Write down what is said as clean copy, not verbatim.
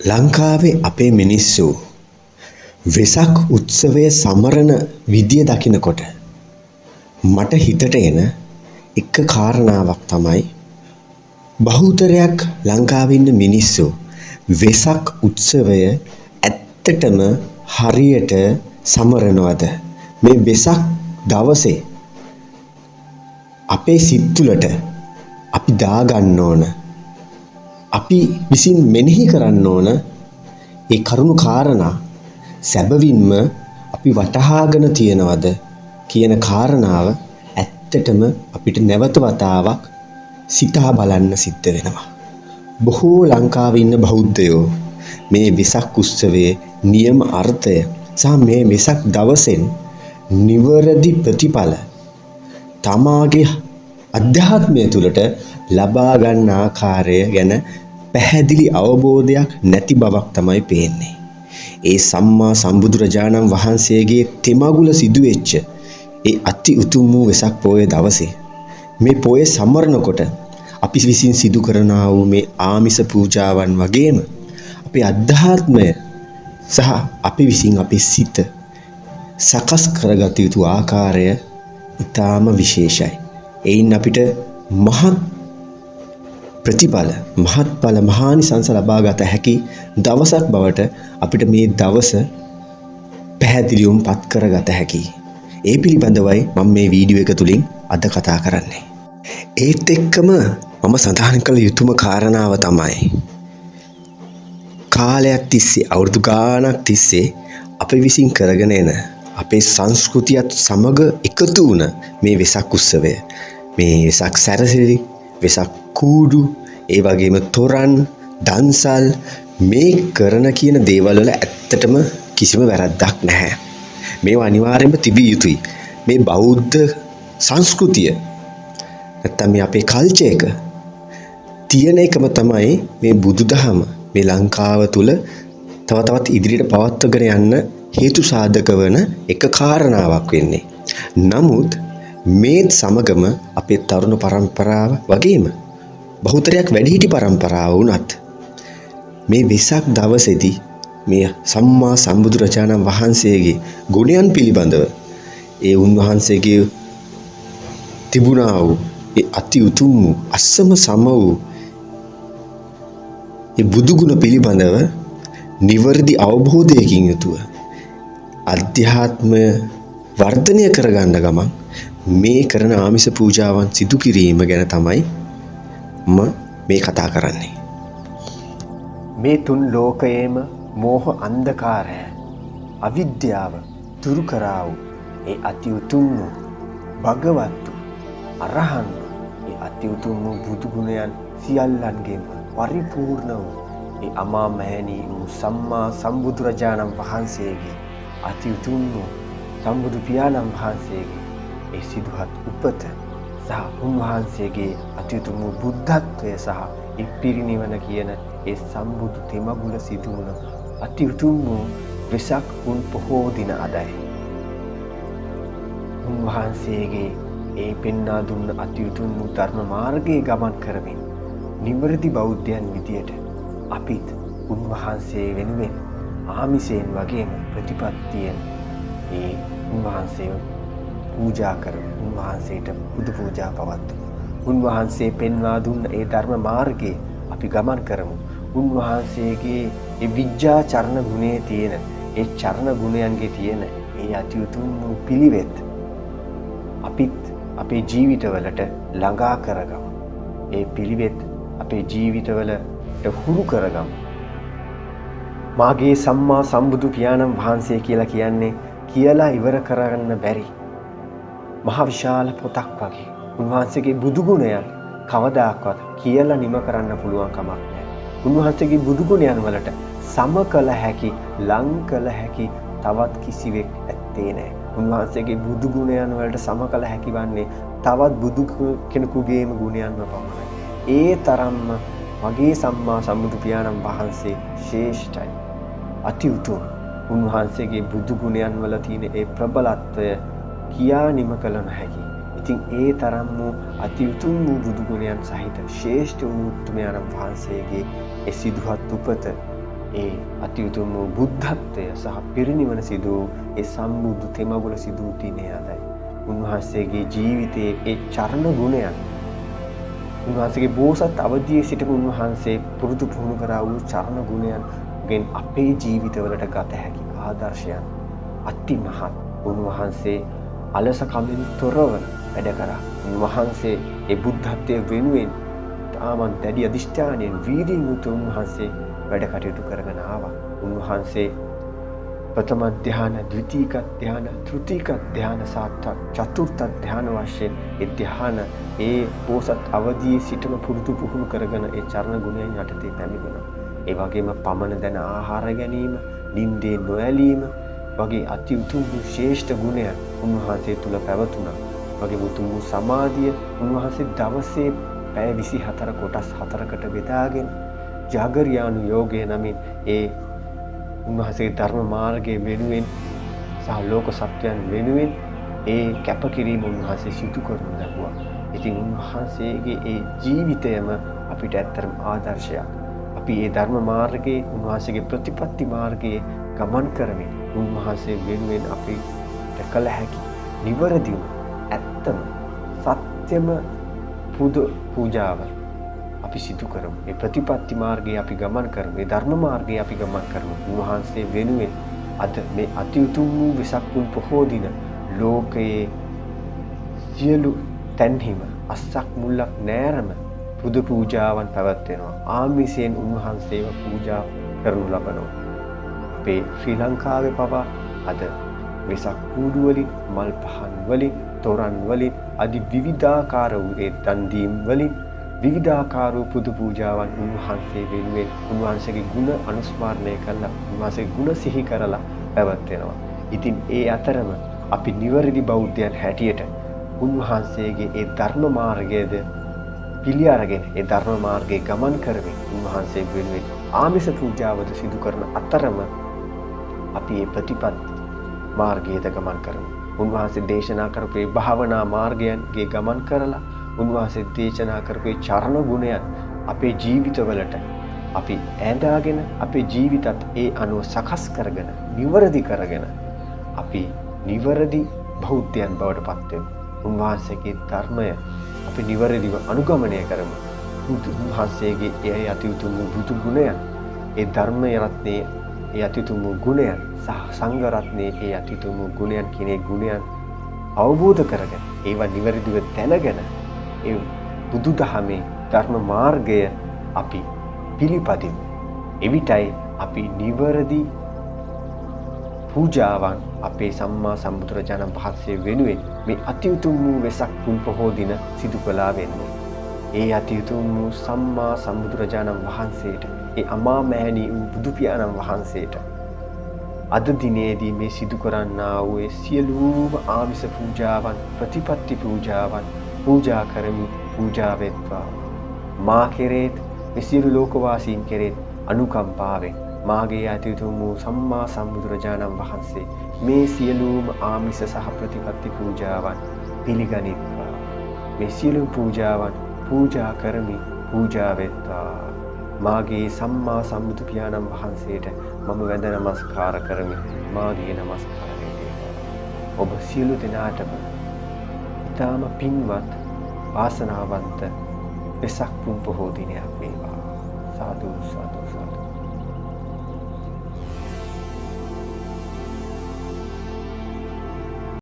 ලංකාවේ අපේ මිනිස්සු වෙසක් උත්සවය සමරන විදිය දකිනකොට මට හිතට එන එක කාරණාවක් තමයි බහුතරයක් ලංකාවේ ඉන්න මිනිස්සු වෙසක් උත්සවය ඇත්තටම හරියට සමරනවද? මේ වෙසක් දවසේ අපේ සිත් තුළට අපි දාගන්න ඕන, අපි විසින් මෙනෙහි කරන්න ඕන ඒ කරුණු කාරණා සැබවින්ම අපි වටහාගෙන තියනවද කියන කාරණාව ඇත්තටම අපිට නැවත වතාවක් සිතා බලන්න සිද්ධ වෙනවා. බොහෝ ලංකාවේ ඉන්න බෞද්ධයෝ මේ වෙසක් උත්සවයේ නියම අර්ථය සහ මේ වෙසක් දවසෙන් නිවැරදි ප්‍රතිඵල තමාගේ අධ්‍යාත්මය තුළට ලබා ගන්න ආකාරය ගැන පැහැදිලි අවබෝධයක් නැති බවක් තමයි පේන්නේ. ඒ සම්මා සම්බුදුරජාණන් වහන්සේගේ තෙමගුල සිදුවෙච්ච ඒ අති උතුම් වූ වෙසක් පෝය දවසේ මේ පෝය සමරනකොට අපි විසින් සිදු කරනා වූ මේ ආමිස පූජාවන් වගේම අපේ අධ්‍යාත්මය සහ අපි විසින් අපේ සිත සකස් කරගත යුතු ආකාරය ඉතාම විශේෂයි. එයින් අපිට මහත් ප්‍රතිඵල, මහත්ඵල, මහානිසංස ලබා ගත හැකි දවසක් බවට අපිට මේ දවස පැහැදිලිවම පත් කරගත හැකියි. ඒ පිළිබඳවයි මම මේ වීඩියෝ එක තුලින් අද කතා කරන්නේ. ඒත් එක්කම මම සඳහන් කළ යුතුම කාරණාව තමයි කාලයක් තිස්සේ, අවුරුදු ගාණක් තිස්සේ අපි විසින් කරගෙන එන අපේ සංස්කෘතියත් සමග එකතු වුණ මේ වෙසක් උත්සවය, මේ වෙසක් සැරසිලි, වෙසක් කූඩු, ඒ වගේම තොරන්, දන්සල් මේ කරන කියන දේවල් වල ඇත්තටම කිසිම වැරද්දක් නැහැ. මේවා අනිවාර්යයෙන්ම තිබිය යුතුයි. මේ බෞද්ධ සංස්කෘතිය නැත්තම් මේ අපේ කල්චර් එක තියෙන එකම තමයි මේ බුදුදහම මේ ලංකාව තුළ තව තවත් ඉදිරියට පවත්වගෙන යන්න හේතු සාධක වන එක කාරණාවක් වෙන්නේ. නමුත් මේ සමගම අපේ තරුණ පරම්පරාව වගේම බහුතරයක් වැඩිහිටි පරම්පරාව වුණත් මේ වෙසක් දවසේදී මේ සම්මා සම්බුදුරජාණන් වහන්සේගේ ගුණයන් පිළිබඳව ඒ උන්වහන්සේගේ තිබුණා වූ ඒ අති උතුම් වූ අසම සම වූ ඒ බුදුගුණ පිළිබඳව නිවැරදි අවබෝධයකින් යුතුව අධ්‍යාත්මය වර්ධනය කරගන්න ගමන් මේ කරන ආමිස පූජාවන් සිදු කිරීම ගැන තමයි මම මේ කතා කරන්නේ. මේ තුන් ලෝකයේම මෝහ අන්ධකාරය අවිද්‍යාව දුරු කරා වූ ඒ අති උතුම් වූ භගවත්තු අරහන් ඒ අති උතුම් වූ බුදු ගුණයන් සියල්ලන්ගේම පරිපූර්ණ වූ ඒ අමා මහණී වූ සම්මා සම්බුදුරජාණන් වහන්සේගේ අති උතුම් වූ සම්බුදු පියාණන් වහන්සේගේ ඒ සිදුහත් උපත සහ උන්වහන්සේගේ අති උතුම් වූ බුද්ධත්වය සහ ඒ පිරිනිවන කියන ඒ සම්බුදු තෙමගුල සිදු වුණ අති උතුම් වූ වෙසක් පුන් පොහෝ දින අදයි. උන්වහන්සේගේ ඒ පෙන්වා දුන්න අති උතුම් වූ ධර්ම මාර්ගයේ ගමන් කරමින් නිවැරදි බෞද්ධයන් විදියට අපිත් උන්වහන්සේ වෙනුවෙන් ආමිසයෙන් වගේම ප්‍රතිපත්තියෙන් ඒ උන්වහන්සේව පූජා කරමු. උන්වහන්සේට බුදු පූජා පවත්වමු. උන්වහන්සේ පෙන්වා දුන්න ඒ ධර්ම මාර්ගයේ අපි ගමන් කරමු. උන්වහන්සේගේ ඒ විද්‍යා චරණ ගුණයේ තියෙන ඒ චරණ ගුණයන්ගේ තියෙන ඒ අති උතුම් වූ පිළිවෙත් අපිත් අපේ ජීවිතවලට ළඟා කරගමු. ඒ පිළිවෙත් අපේ ජීවිතවලට හුරු කරගමු. මාගේ සම්මා සම්බුදු පියාණන් වහන්සේ කියලා කියන්නේ කියලා ඉවර කරගන්න බැරි මහ විශාල පොතක් වගේ. උන්වහන්සේගේ බුදු ගුණයන් කවදාකවත් කියලා නිම කරන්න පුළුවන් කමක් නැහැ. උන්වහන්සේගේ බුදු ගුණයන් වලට සම කළ හැකි, ලං කළ හැකි තවත් කිසිවෙක් ඇත්තේ නැහැ. උන්වහන්සේගේ බුදු ගුණයන් වලට සම කළ හැකි වන්නේ තවත් බුදු කෙනෙකුගේම ගුණයන්ම පමණයි. ඒ තරම්ම මගේ සම්මා සම්බුදු පියාණන් වහන්සේ ශ්‍රේෂ්ඨයි, අති උතුම්. උන්වහන්සේගේ බුදු ගුණයන් වල තියෙන ඒ ප්‍රබලත්වය කියා නිම කළ නොහැකි. ඉතින් ඒ තරම් වූ අති උතුම් වූ බුදු ගුණයන් සහිත ශ්‍රේෂ්ඨ වූ උත්තමයන්න් වහන්සේගේ ඒ සිදුහත් උපත, ඒ අති උතුම් වූ බුද්ධත්වය සහ පිරිනිවන සිදු වූ ඒ සම්බුදු තෙමගුල සිදු වූ දිනය අදයි. උන්වහන්සේගේ ජීවිතයේ ඒ චරණ ගුණයන්, උන්වහන්සේගේ බෝසත් අවදියේ සිටම උන්වහන්සේ පුරුදු පුහුණු කරා වූ චරණ ගුණයන්ගෙන් අපේ ජීවිතවලට ගත හැකි ආදර්ශයන් අතිමහත්. උන්වහන්සේ අලසකමින් තොරව වැඩ කරා. උන්වහන්සේ ඒ බුද්ධත්වය වෙනුවෙන් තාමත් දැඩි අධිෂ්ඨානයෙන් වීරියෙන් යුතුව උන්වහන්සේ වැඩ කටයුතු කරගෙන ආවා. උන්වහන්සේ ප්‍රථම ධ්‍යාන, ද්විතීක ධ්‍යාන, තෘතීක ධ්‍යාන සහ චතුර්ථ ධ්‍යාන වශයෙන් ඒ ධ්‍යාන ඒ බෝසත් අවදියේ සිටම පුරුදු පුහුණු කරගෙන ඒ චරණ ගුණයන් යටතේ පැමිණුණා. ඒ වගේම පමණ දැන ආහාර ගැනීම, නින්දේ නොඇලීම වගේ අති උතුම් වූ ශ්‍රේෂ්ඨ ගුණයන් උන්වහන්සේ තුල පැවතුණා. වගේම උතුම් වූ සමාධිය උන්වහන්සේ දවසේ පැය 24 කොටස් 4කට බෙදාගෙන ජාගරියානු යෝගය නමින් ඒ උන්වහන්සේගේ ධර්ම මාර්ගය වෙනුවෙන් සහ ලෝක සත්වයන් වෙනුවෙන් ඒ කැපකිරීම උන්වහන්සේ සිදු කරනු ලැබුවා. ඉතින් උන්වහන්සේගේ ඒ ජීවිතයම අපිට ඇත්තටම ආදර්ශයක්. අපි ඒ ධර්ම මාර්ගයේ උන්වහන්සේගේ ප්‍රතිපත්ති මාර්ගයේ ගමන් කරමින් උන්වහන්සේ වෙනුවෙන් අපිට කළ හැකි නිවැරදිව ඇත්තම සත්‍යම පුද පූජාව අපි සිදු කරමු. මේ ප්‍රතිපත්ති මාර්ගයේ අපි ගමන් කරමු. මේ ධර්ම මාර්ගයේ අපි ගමන් කරමු. උන්වහන්සේ වෙනුවෙන් අද මේ අති උතුම් වූ වෙසක් පුන් පොහෝ දින ලෝකයේ සියලු තැන්හිම අස්සක් මුල්ලක් නෑරම පුද පූජාවන් පැවැත්වෙනවා. ආමිසයෙන් උන්වහන්සේව පූජා කරනු ලබනවා. අපේ ශ්‍රී ලංකාවේ පවා අද වෙසක් කූඩු වලින්, මල් පහන් වලින්, තොරන් වලින් අදි විවිධාකාර වූ ඒ දන් දීම් වලින් විවිධාකාර වූ පුද පූජාවන් උන්වහන්සේ වෙනුවෙන් උන්වහන්සේගේ ගුණ අනුස්මරණය කරලා උන්වහන්සේගේ ගුණ සිහි කරලා පැවැත්වෙනවා. ඉතින් ඒ අතරම අපි නිවැරදි බෞද්ධයන් හැටියට උන්වහන්සේගේ ඒ ධර්ම මාර්ගයද පිළි අරගෙන ඒ ධර්ම මාර්ගයේ ගමන් කරමින් උන්වහන්සේ වෙනුවෙන් ආමිස පූජාවද සිදු කරන අතරම අපි ඒ ප්‍රතිපත්ති මාර්ගයේද ගමන් කරමු. උන්වහන්සේ දේශනා කරපු ඒ භාවනා මාර්ගයන්ගේ ගමන් කරලා උන්වහන්සේ දේශනා කරපු ඒ චරණ ගුණයන් අපේ ජීවිතවලට අපි ඈඳාගෙන අපේ ජීවිතත් ඒ අනුව සකස් කරගෙන නිවැරදි කරගෙන අපි නිවැරදි බෞද්ධයන් බවට පත් වෙමු. උන්වහන්සේගේ ධර්මය අපි නිවැරදිව අනුගමනය කරමු. උන්වහන්සේගේ ඒ අති උතුම් වූ බුදු ගුණයන්, ඒ ධර්ම රත්නයේ ඒ අති උතුම් වූ ගුණයන් සහ සංඝ රත්නයේ ඒ අති උතුම් වූ ගුණයන් කියන ඒ ගුණයන් අවබෝධ කරගෙන ඒවා නිවැරදිව දැනගෙන ඒ බුදුදහමේ ධර්ම මාර්ගය අපි පිළිපදිමු. එවිටයි අපි නිවැරදි පූජාවන් අපේ සම්මා සම්බුදුරජාණන් වහන්සේ වෙනුවෙන් මේ අති උතුම් වූ වෙසක් පුන් පොහෝ දින සිදු කළා වෙන්නේ. ඒ අති උතුම් වූ සම්මා සම්බුදුරජාණන් වහන්සේට, ඒ අමා මෑණී වූ බුදු පියාණන් වහන්සේට අද දිනේදී මේ සිදු කරන්නා වූ ඒ සියලුම ආමිස පූජාවන්, ප්‍රතිපත්ති පූජාවන් පූජා කරමි. පූජා වෙත්වා. මා කෙරේත් මේ සියලු ලෝකවාසීන් කෙරේත් අනුකම්පාවෙන් මාගේ අති උතුම් වූ සම්මා සම්බුදුරජාණන් වහන්සේ මේ සියලුම ආමිස සහ ප්‍රතිපත්ති පූජාවන් පිළිගනිත්වා. මේ සියලුම පූජාවන් පූජා කරමි. පූජා වෙත්වා. මාගේ සම්මා සම්බුදු පියාණන් වහන්සේට මම වැඳ නමස්කාර කරමි. මාගේ නමස්කාරය වේවා. ඔබ සියලු දෙනාටම ඉතාම පින්වත් වාසනාවන්ත වෙසක් පුන් පොහෝ දිනයක් වේවා. සාදු සාදු සාදු.